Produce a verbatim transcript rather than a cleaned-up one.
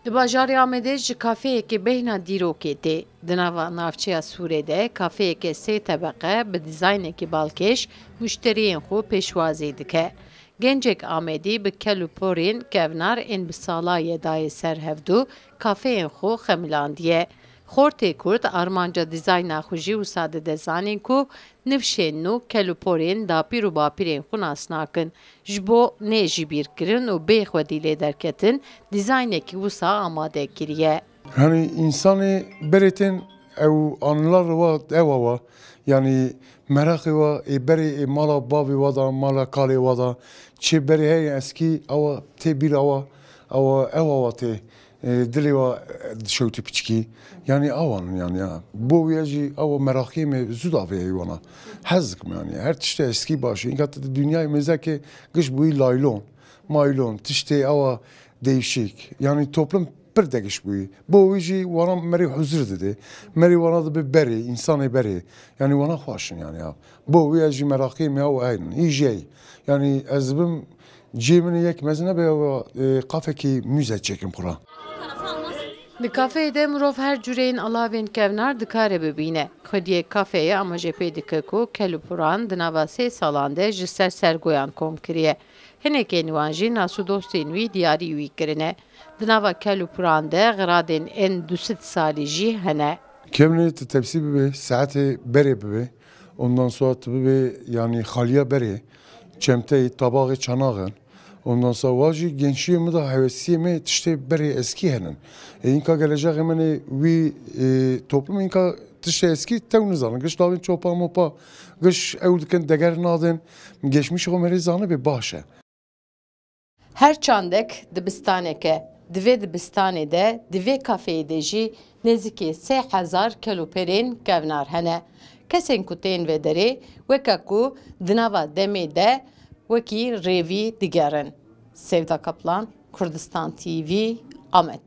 Di bajarê Amedê ji kafeyekê bêhna dîrokê tê. Di nava navçeya Sûrê de kafeyeke sê tebeqe bi dîzaynekî balkêş muşteriyên xwe pêşwazî dike. Gencek Amedî bi kel û porên kevnar ên bi sala ye dayê ser hevdû kafeyên xwe xemilandiye. Xortê Kurd armanca dîzayna xwe jî wisa dide zanîn ku nifşên nû kel û porên dapîr û bapîrên xwe nas nakin. Ji bo nêjibîrkirin û bê xwedî lê derketin, dîzaynekî wisa amade kiriye. Yanî însanê berê tên ew anılar wa ewa wa. Yanî meraqê wa ê berê ê mala bavê wa da, mala kalê wa da. Çê berê heye eskî ewa tê bîra wa, ewa ewa wa tê, e, dilê wa, e, dişewtî piçkî. Yanî awan in yanî ya. Bo wî ez jî ewa meraqiyê me zû davê heywana. Hez dikim yanî. Her tiştê eskî baş e. Înka tu di dinyayê mêzekê giş bûyî laylon, maylon, tiştê ewa değişik. Yanî toplum pir degiş bûyî. Bo wî jî wana merî huzur dide. Merî wana dibe berê, însanê berê. Yanî wana xweş in yanî ya. Bo wî ez jî meraqiyê me ew eyn. Hî jey. Yanî ez dibim cihê min yek mezin nebe ew, e, kafekî mûze çêkim xwe ra. Di kafeyê de mirov her cureyên alavên kevnar dikare bibîne. Xwediyê kafeyê amaje pê dike ku kel û puran di nava sê salan de ji ser sergoyan kom kiriye. Hinekên wan jî nas û dostên wî diyarî wî kirine. Di nava kel û puran de xiradên ên du sed salî jî hene. Kevnê tu tepsî bibe, saetê berê bibe, ondan sonra tu bibe, yanî xaliya berê, çemteyî, tabaxê çanaxin. Ondan sonra wa jî gençiyê min de hewesiyê me tiştê berê eskî henin. E, înka geleceğê min ê wî, e, toplum înka tiştê eskî tew nizanin. Giş davên çopa mopa, giş ew dikin deger nadin. Geçmişê xwe merê zanibê baş e. Her çandek dibistanek e. Di vê dibistanê de, di vê kafeyê de jî nêzîkî sê hezar kel û perên kevnar hene. Kesên ku tên vê derê, weke ku di nava demê de wekî rêvî digerin. Sevda Kaplan, Kurdistan T V, Amed.